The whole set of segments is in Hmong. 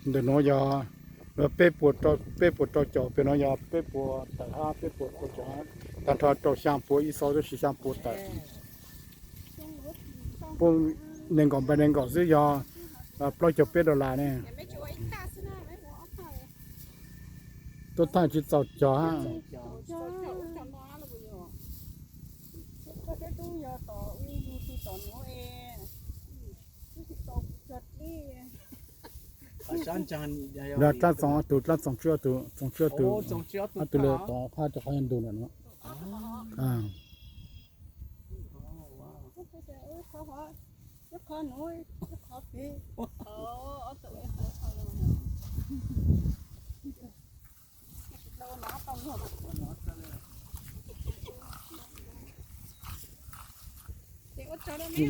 Ntawm no yog peb puas rau, peb puas rau caum, pem no yog peb puas tawm hab peb puas rau caum, tag nrho rau xyaa puas ib xaus tab sis xyaa puas tawm. Puab nees nkaum npaum nees nkaum xwb yog plaub caug peb dollar ne. Tuaj thaij tsis txaus cog hab. Dlaab Txoov ob tug, Dlaab Txoov tsib ob tug, Txoov tsib ob tug, ob tug le tov phaj rau qhov ntu ntawm no.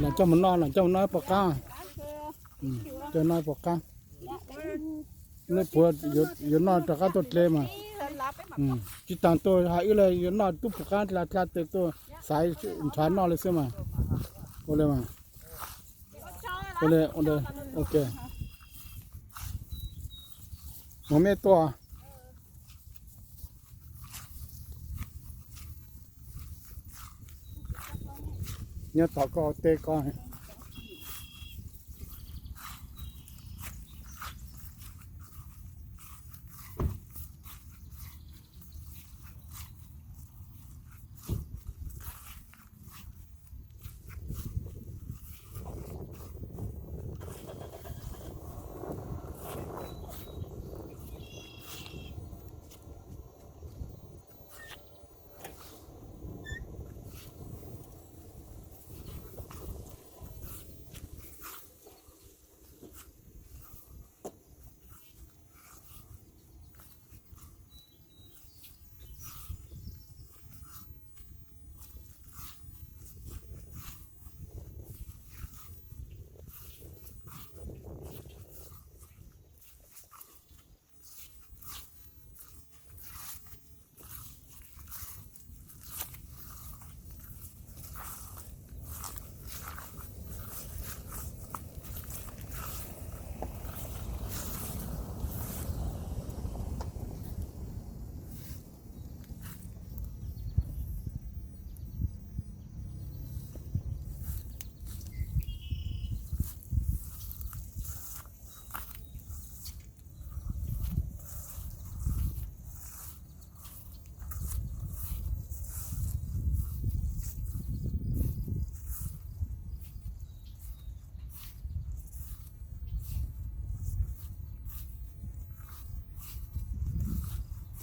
Los coj mus noj, los coj mus noj puas qab? Coj noj puas qab? Neb puas yuav noj rov qab tuaj dle mas. Tsis taag tuaj has wb le yuav noj tub puas qab dlha dlha tes tuaj xaiv nrhav noj le xwb mas. Ua le mas. Ua le, ua le, ok. Mus mej tuaj. Nyob tom koj teb koj.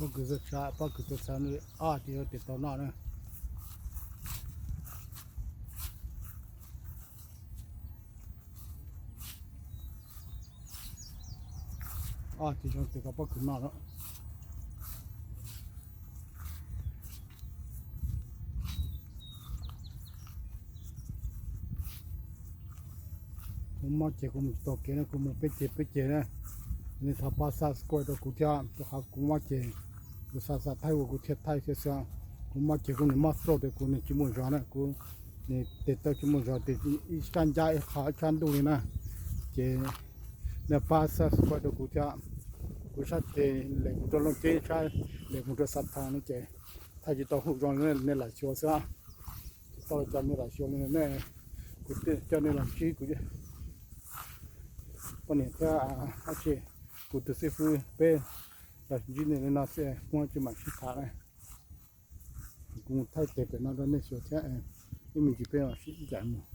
Pob kws txhab, pob kws txhab no, ob hais tias yuav tes tau noj na. Ob hais tias zoo tes tau pob kws noj lawm. Kuv mob ceg kuv mus tsis tau kev na, kuv mus peb ceg peb ceg na. Nej thov pab subscribe rau kuv thiab, rau qhov kuv mob ceg, kuv xav xav thaij ua kuv thiaj thaij thiab xwb. Kuv mob ceg kuv nws mob throat tes kuv nws tsis muaj zog na, kuv nws tes taw tsis muaj zog tes ib sab ncab ib qho ib sab ntuj li na. Ces nej pab subscribe rau kuv thiab, kuv sab ceg lem mus rau Looj Ceeb, sab lem mus rau Xa Thoo no ces thaij tsis tau hauj zoo li nej lam xyuas xwb. Tau los cov nej lam xyuas li ne, kuv coj nej los ntsib kuv poj niam thiab dab tsi, kuv tus xib fwb peb los ntsib nej li no xwb, muaj tsis mam sib tham na. Kuv mus thaij tes pem no rau nej xyuas thiab, ib me ntsis peb mam sib ncaim mus.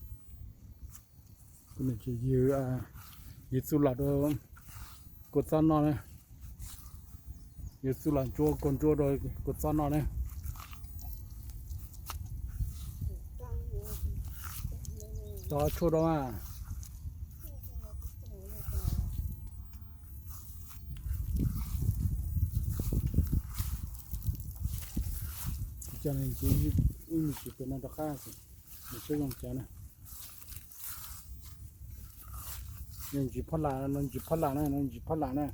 Kuv nim tsis yws, yws txuj lom rau kua txob noj na. Yws txuj lom ntsuab kua ntsuab rau kua txob noj na. Tov tshuaj rau mas. Cov ib me ntsis pem no rov qab, nws seb zoo cas na. Nws ntsis phoj lam, nws ntsis phoj lam na, nws ntsis phoj lam na.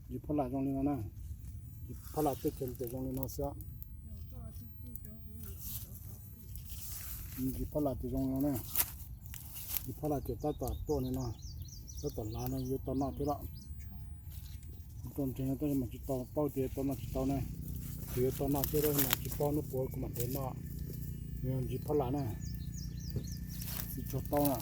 Ntsis phoj lam zoo li no na. Ntsis phoj lam tej ces zoo li no xwb. Ntsis phoj lam ces zoo li no na. Ntsis phoj lam ces tab tom tuaj li no. Tab tom hlav no yuav tau noj thiab los? Kuv tau ntseeg tab sis mas tsis tau paub tias tau noj tsis tau ne. Kuv yuav tau noj thiab tab sis mas tsis paub hnub puas kuv mam nrhiav noj. Yog ntsis phab las na, tsis tshua tau na.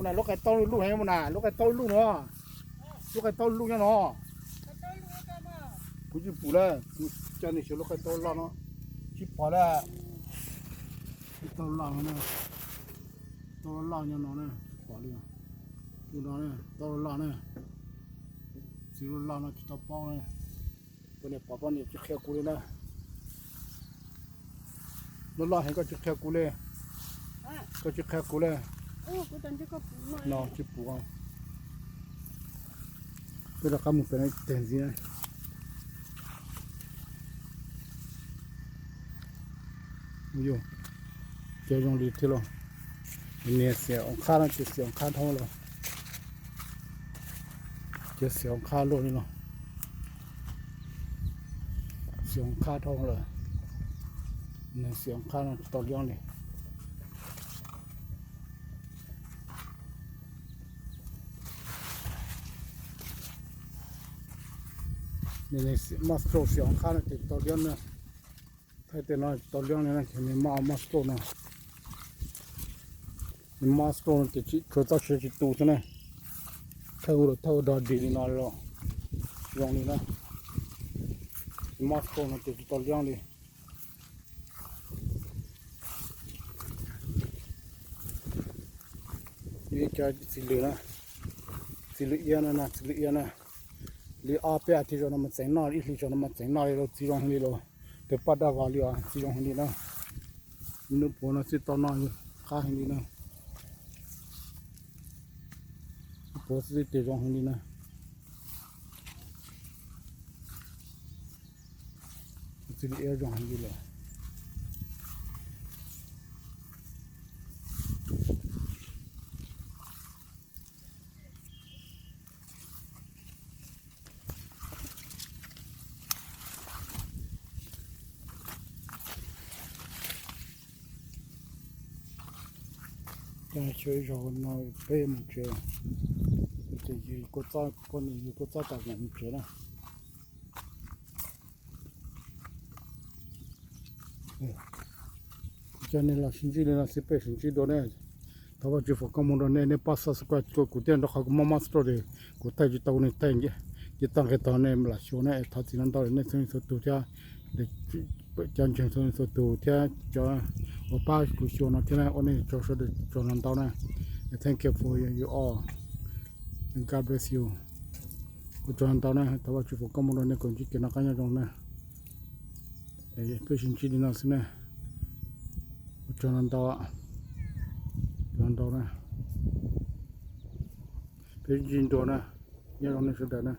Mus na, lub qe taub lub heev mus na, lub qe taub lub no, lub qe taub lub nyob no. Kuv tsis pum lawm, kuv coj nej xyuas lub qe taub loj no, tsis pom lawm. Taub loj no, taub loj nyob no na, tsis pom li. Tus no taub loj na, txiv lub loj no tsis tau paub. Poj niam pom poj niam tsis qhia kuv li na. Lub loj heev koj tsis qhia kuv li. Koj tsis qhia kuv li. No tsis pum. Peb rov qab mus pem no teg ntxiv na. Yus, ces zoo li thiab los. Niag xiam oo qhab no ces xiam oo qhab dhau los. Ces xiam oo qhab luaj li no. Xiam oo qhab dhau lawm. Niag xiam oo qhab no tsis tau liab li. Monstro xiam oo qhab no ces tsis tau liab na. Thaij tej no tsis tau liab li na, ces nws monstro no. Nws monstro no ces tsis tshua txoj sia tsis tu xwb na. Thawj ua los thawj ua dog dig li no los zoo li na. Monstro no ces tsis tau liab li. Ib cov txiv lws na, txiv lws iab no na, txiv lws iab na. Li ob peb as thiv zaum no mas txeev noj, ib hlis zaum no mas txeev noj li los txiv zoo heev li los. Tus paj daj vos li os txiv zoo heev li na. Hnub puav no xwb tau noj qab heev li na. Hnub puav xwb ces zoo heev li na. Txiv lws iab zoo heev li lawm. Xyov zaum no peb mus tsev, ces yus kuj txob, poj niam yus kuj txob tas mus tsev na. Kuv coj nej los sib ntsib li no xwb, peb sib ntsib dua ne. Thov Vajtswv foom koob hmoov rau nej, nej pab subscribe kuv thiab, rau qhov kuv mob mob throat, kuv thaij tsis tau, nej thaij ces tag nqe tog nej lam xyuas na. Thov txim ntau ntau nej txhua leej txhua tus thiab, cov ntseeg txhua leej txhua tus thiab cov uas pab kuv xyuas no thiab na, ua nej tsaug sawv daws tsaug ntau ntau na. Thank you for you all. And God bless you. Ua tsaug ntau na, thov Vajtswv foom koob hmoov rau nej kom ntsib kev noj qab nyob zoo na. Peb sib ntsib li no xwb na. Ua tsaug ntau, tsaug ntau na. Peb sib ntsib dua na. Nyob zoo nej sawv daws na.